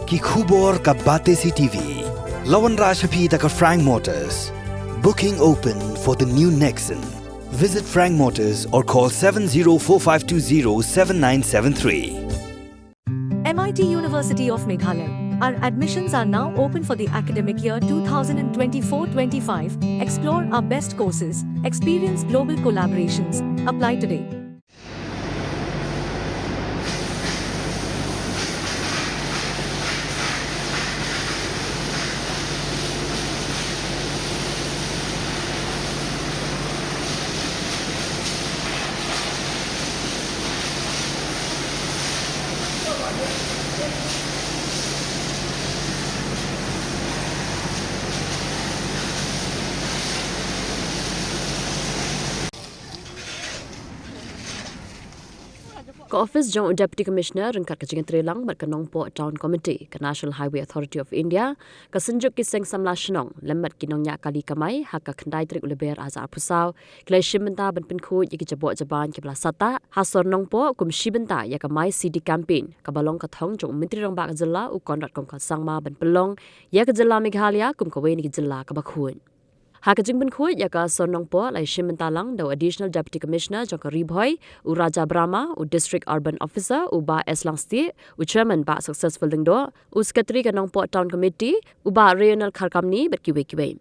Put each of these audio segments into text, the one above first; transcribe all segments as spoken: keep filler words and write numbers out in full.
Ki khubor ka Batesi T V. La wanrah sha phi da ka Frank Motors. Booking open for the new Nexon. Visit Frank Motors or call seven zero four five two zero seven nine seven three. M I T University of Meghalaya. Our admissions are now open for the academic year two thousand twenty-four twenty-five. Explore our best courses, experience global collaborations. Apply today. Ka office jong u Deputy Commissioner ryngkat ka jingïatreilang bad ka Nongpoh Town Committee, ka National Highway Authority of India, ka Synjuk ki Seng Samla Shnong lem bad ki nongñiah kali kamai ha ka khyndai tarik u Lber ar hajar arphew saw ki la shim bynta ban pynkhuid ïa ki jaboh jaban kiba la sahtah ha sor Nongpoh kum shi bynta ïa ka My City Campaign, kaba long ka thong jong u Myntri Rangbah ka jylla u Conrad Kongkal Sangma ban pynlong ïa ka jylla Meghalaya kum kawei na ki jylla kaba khuid. Ha ka jingpynkhuid ïa ka sor Nongpoh la ïashim bynta lang da u Additional Deputy Commissioner jong ka Ri Bhoi, u Raja Brahma, u District Urban Officer, u Bah S Langstieh, u Chairman Bah Successful Lyngdoh, u Secretary ka Nongpoh Town Committee, u Bah Rayonel Kharkamni bad kiwei kiwei.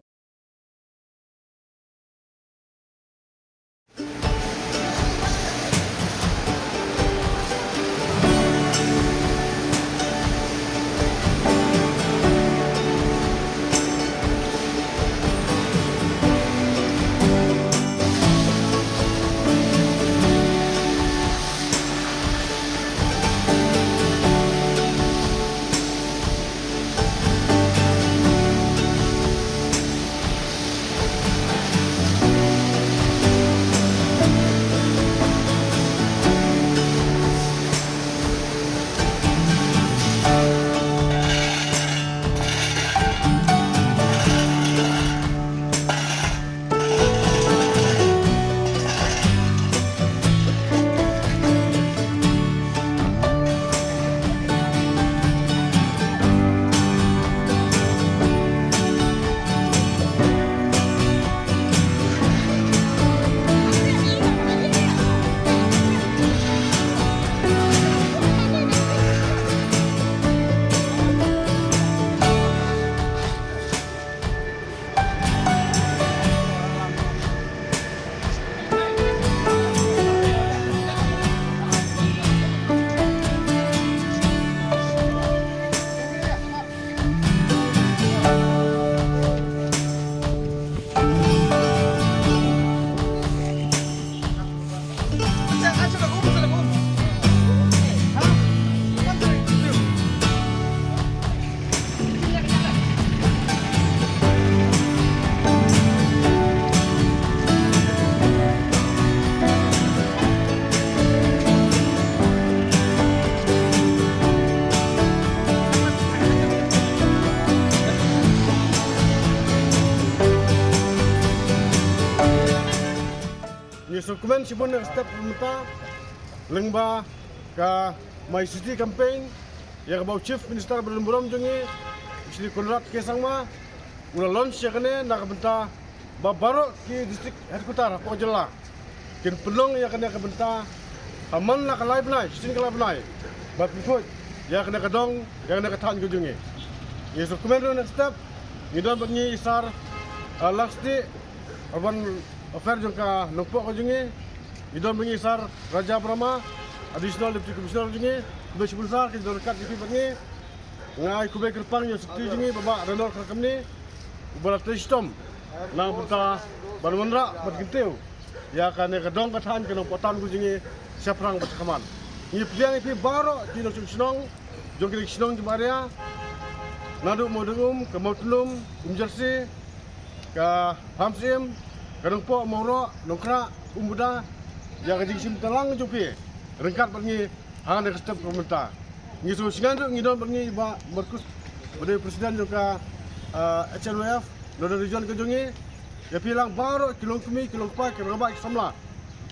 Ngi sngewkmen shibun ïa ka step mynta lyngba ka My City Campaign, ïa kaba u Chief Minister ba donburom jong ngi, u Shri Conrad K Sangma, u la launch ïa kane na ka bynta ba baroh ki district headquarter hapoh jylla kin pynlong ïa kane ka bynta ha man la ka lai bnai, shisien ka lai bnai, ban pynkhuid ïa kane ka dong, ïa kane ka thaiñ ka jong ngi. Ngi sngewkmen ruh ïa ka step, ngi don bad ngi i Sir, ah, Langstieh, Urban Affair jong ka Nongpoh ka jong ngi, ngi don bad ngi i Sir Raja Brahma, Additional Deputy Commissioner jong ngi, khublei shibun Sir, ki don ryngkat ki bad ngi. Nga ai khublei kyrpang ïa u Secretary jong ngi, Bah Rayonel Kharkamni, uba la trei shitom na ka bynta ban wanrah bad kyntiew ïa kane ka dong ka thaiñ ka Nongpoh Town ka jong ngi shaphrang bad shakhmat. Ngi pdiang ïa phi baroh ki nongshong shnong jong kine ki shnong kiba ria, naduh Mawdang Um, ka Mawtnum, Umjersi, ka Pamsiem, ka Nongpoh, Mawroh, Nongkhrah, Umbuda, ïa ka jingshim bynta lang jong phi ryngkat bad ngi ha kane ka step ka mynta. Ngi sngewsih ngan ruh ngi don bad ngi Bah Marcus, ba dei President jong ka, ah, H N Y F Northern Region ka jong ngi. Ïa phi lang baroh ki longkmie, ki longkpa, ki rangbah, ki samla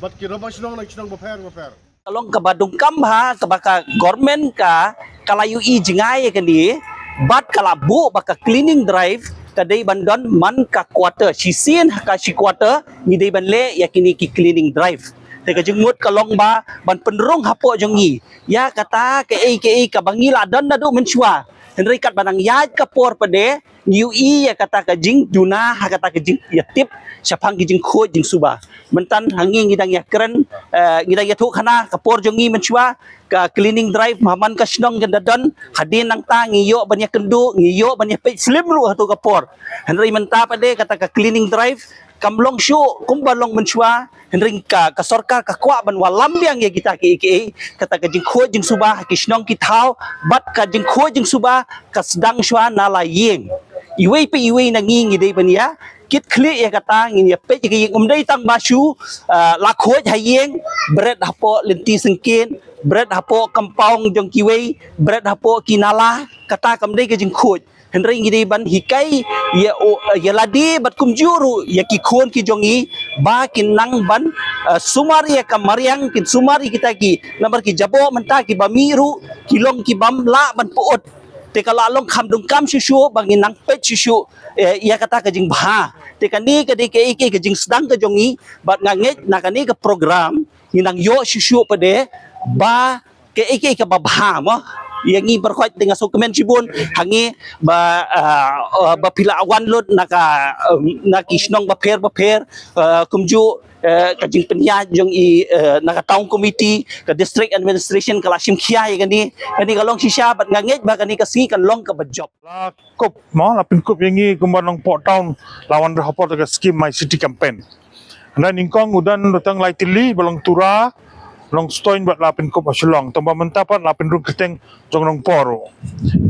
bad ki rangbah shnong na ki shnong bapher bapher. Ka long kaba donkam bha kaba ka government ka, ka la ïohi jngai ïa kane, bad ka la buh ba ka cleaning drive ka dei ban don man ka quarter, shisien ha ka shi quarter ngi dei ban leh ïa kine ki cleaning drive. Te ka jingmut ka long ba ban pynrung hapoh jong ngi ïa kata kaei kaei kaba ngi la don naduh mynshuwa. Hynrei katba nang ïaid ka por pat de, ngi ïohi ïa kata ka jingduna ha kata ka jingïatip shaphang ki jingkhuid jingsuba. Mynta hangne ngi dang ïakren, eh, ngi dang ïathuh khana ka por jong ngi mynshuwa, ka cleaning drive ha man ka shnong kan da don, hadien nangta ngi ïoh ban ïakynduh, ngi ïoh ban ïapeit slim ruh hato ka por. Hynrei mynta pat de kata ka cleaning drive kam long shuh kumba long mynshuwa, hynrei ka, ka sorkar ka kwah ban wallam biang ïa kita kiei kiei, kata ka jingkhuid jingsuba ha ki shnong ki thaw, bad ka jingkhuid jingsuba ka sdang shuwa na la ïing. Iwei pa iwei na ngi ngi dei ban ïa kit khlieh ïa kata, ngin ïapeit ïa ka ïing, ym dei tang ba shu, ah, la khuid ha ïing, bret hapoh lynti syngkien, bret hapoh compound jong kiwei, bret hapoh ki nala, kata kam dei ka jingkhuid. Hynrei ngi dei ban hikai ïa, o, ïa lade bad kumjuh ruh ïa ki khun ki jong ngi ba kin nang ban, eh, sumar ïa ka mariang, kin sumar ïa kita ki, namar ki jaboh mynta kiba mih ruh ki long kibym lah ban pyut. Te ka la long kham donkam shuh shuh ba ngin nang peit shuh shuh, eh, ïa kata ka jingbha. Te kane ka dei kaei kaei ka jingsdang ka jong ngi, bad nga ngeit na kane ka program ngin nang ïoh shuh shuh pat de ba kaei kaei kaba bha mo. Ïa ngi baroh te nga sngewkmen shibun ha ngi ba, ah, ah, ba phi la wan lut na ka, um, na ki shnong bapher bapher, ah, kumjuh, eh, ka jingpynïaid jong i, eh, na ka town committee, ka district administration ka la shim khia ïa kane, kane ka long shisha, bad nga ngeit ba kane ka sngi kan long kaba jop. La kup mo, la pynkup ïa ngi kumba Nongpoh Town la wanrah hapoh ka skim My City Campaign. Hynda nyngkong u don tang lai tylli ba long Tura, long Stoin bad la pynkup ha Shillong. Tang ba mynta pat la pynrung kyrteng jong Nongpoh ruh.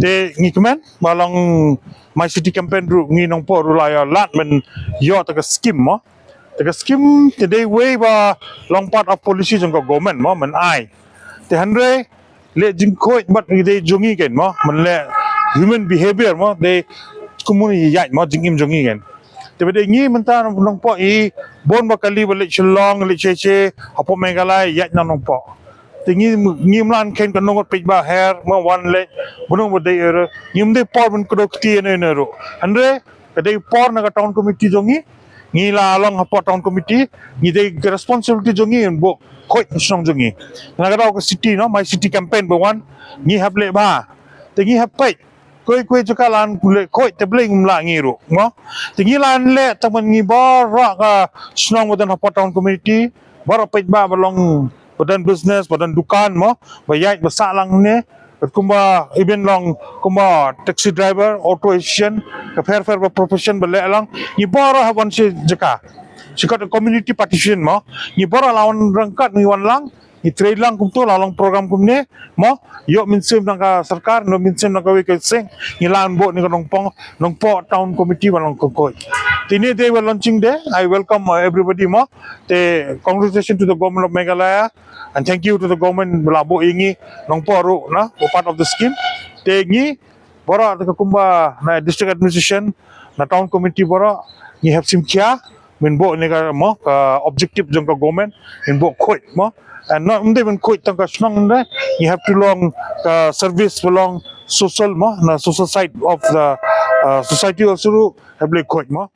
Te ngi kmen ba long My City Campaign ruh ngi Nongpoh ruh la ïa lad ban ïoh ta ka skim mo. Ta ka skim te dei wei ba long part of policy jong ka government mo, men ai. Te hynrei leh jingkhuid bad ngi dei jong ngi kan mo, men leh human behavior mo, dei kumno ïaid mo jingim jong ngi kan. Te ba dei ngi mynta Nongpoh i bun ba kali ba leit Shillong, leit shisha hapoh Meghalaya ïaid na Nongpoh. Te ngi, ngi mlan kan ka nongot peit ba her mo, wan leit bun ba dei er, ngim dei por ban kdew kti ne ne ruh. Hynrei ka dei por na ka town committee jong ngi, ngi la long hapoh town committee, ngi dei ka responsibility jong ngi ban buh khuid shnong jong ngi. Na ka daw ka city no, My City Campaign ba wan, ngi hap leh bha. Te ngi hap peit koi koi jaka la wan leh khuid, te balei ngim lah ngi ruh mo. Te ngi la wan leh tang ban ngi baroh ka shnong ba don hapoh town committee, baroh peit ba ba long ba don business, ba don dukan mo, ba ïaid ba sah lang ne, kumba even long kumba taxi driver, auto agent, ka pher pher ba profession ba leh lang, ngi baroh hap wan shi jaka. Shi kot community participation mo, ngi baroh la wan ryngkat ngi wan lang, ngi trei lang kumto, la long program kumne mo, ïoh mynsiem na ka sorkar, ïoh mynsiem na kawei ka seng, ngi la wan buh ne ka Nongpoh, Nongpoh Town Committee ba long khuid. Te ine dei ba launching day, I welcome, uh, everybody mo. Te congratulations to the government of Meghalaya and thank you to the government ba la buh ïa ngi Nongpoh ruh na, ba part of the scheme. Te ngi baroh te ka kumba na district administration, na town committee baroh, ngi hap shim khia, men buh ne ka mo, ka objective jong ka government, men buh khuid mo. And not only men khuid tang ka shnong ne, ngi hap to long ka service ba long social mo, na social side of the, uh, society also ruh hap leh khuid mo.